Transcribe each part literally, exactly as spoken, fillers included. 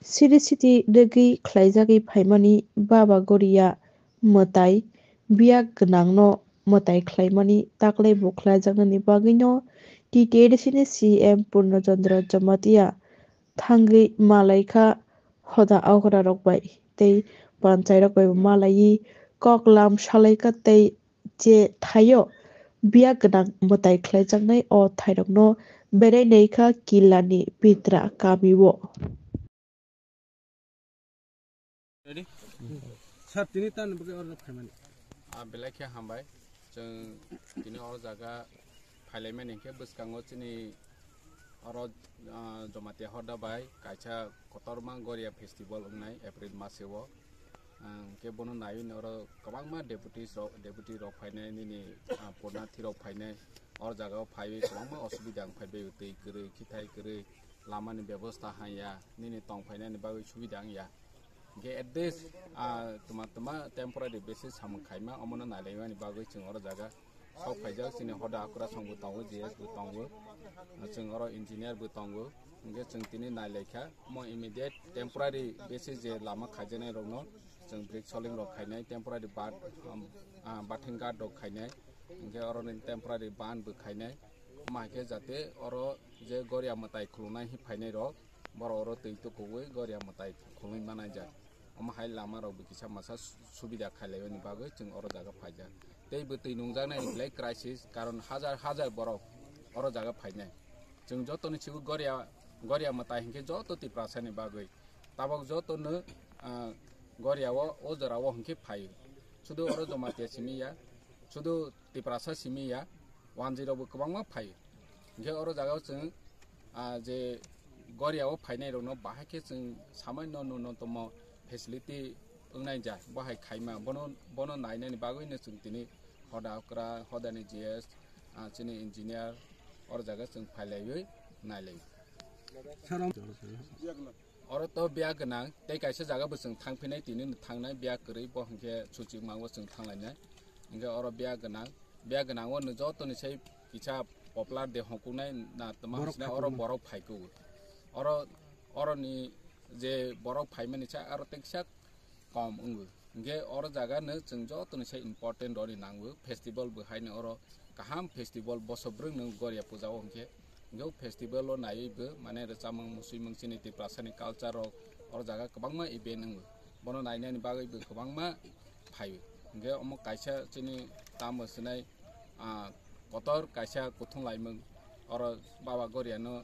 Siri siti rwgwi khlaijagwi phaimani Baba Goria mwtai biyak gwnangno mwtai khlaimani taklai bo khlaijaknani bagwino T T A D C ni C M Purno Chandra Jamatia thangwi malaikha hoda okra rok bai tei panchai rok bai bo malaiwi kok lam salaikha tei je thaio biyak gwnang mwtai khlaijaknai o thairokno berai naikha Killani Pitra kamio. Ready? Sir, tini tan bagwi order phaimani. Ah, belai khe hambai. Chwng tini o jaga phailaimani hinkhe bwskango chini oro, ah, Jamatia hoda bai kaisa kotorma Goria festival wngnai April maseo. Ah, hinkhe bono naiwi oro kwbangma deputies rok, deputy rok phainai nini, ah, purnathi rok phainai. Or jagao phaiwi kwbangma osubida wng phaibai twi kwrwi, khithai kwrwi, lamani bebosta hanya, nini tong phainani bagwi subida wngya. Hinkhe at least, ah, twma twma temporary basis samung khaima, omono nailaimani bagwi chwng oro jaga sok phaijak, chini hoda akurasong bo tongo, G S bo tongo, chwng oro engineer bo tongo, hinkhe chwng tini nailaikha, omo immediate temporary basis je lama khaijaknai rokno chwng brick soling rok khainai, temporary bat, um, ah, batheng guard rok khainai, hinkhe oro ni temporary ban bo khainai, omo hai khe jate oro je Goria mwtai khulumnai hi phainai rok, borok oro twi tukuwi Goria mwtai khulumwi manai jak. Omo hai lama rok bo kisa masa su-, subida khailaiwi ni bagwi chwng oro jaga phaijak. Tei bo twi nungjaknai ni belai crisis, karon hajar hajar borok oro jaga phainai. Chwng joto ni sibu Goria, Goria mwtai hinkhe joto Tiprasa ni bagwi. Tabok joto no, ah, Goria o, o jora o hinkhe phaio. Sudu oro Jamatia simi ya, sudu Tiprasa simi ya, wanjwi rok bo kwbangma phaio. Hinkhe oro jaga o chwng, ah, je Goria o phainai rok no bahai khe chwng samai no, no, no tomo facility wngnai ja, bo hai khaima, bono, bono nainani bagwi no chwng tini hoda okra, hoda ni G S, ah, chini engineer, oro jaga chwng phailaiwi nailai. Sir, om- Oro to biya gwnang, tei kaisa jaga bo chwng thang phinai, tini no thangnai biya kwrwi, bo hinkhe suchik mango chwng thanglainai. Hinkhe oro biya gwnang, biya gwnang o no joto ni sai kisa popular de hongkuknai na tma Borok hwnsinai oro phaikhwlwng. Borok phaikhugo. Oro, oro ni je borok phaimani sa aro tei kisa kom wngo. Hinkhe oro jaga no chwng joto ni sai important roni nango. Festival bo haino oro kaham festival boso bwrwng no Goria puja o hinkhe. Hinkhe o festival o naiwi bo mane rwchapmung, muchungmung chini Tiprasa ni culture rok oro jaga kwbangma event wngo. Bono nainani bagwi bo kwbangma phaio. Hinkhe omo kaisa chini tamo sinai, ah, kotor kaisa kuthum laimung oro Baba Goria no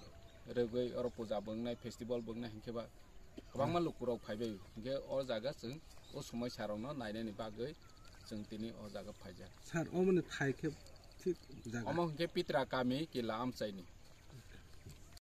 rwgwi oro puja bo wngnai, festival bo wngnai hinkhe ba kwbangma lukurok phaibai, hinkhe o jaga chwng o somoi sarokno nainani bagwi chwng tini o jaga phaijak. Sir, omoni thai khe thik jaga? Omo hinkhe Pitra kami Killa amchaini.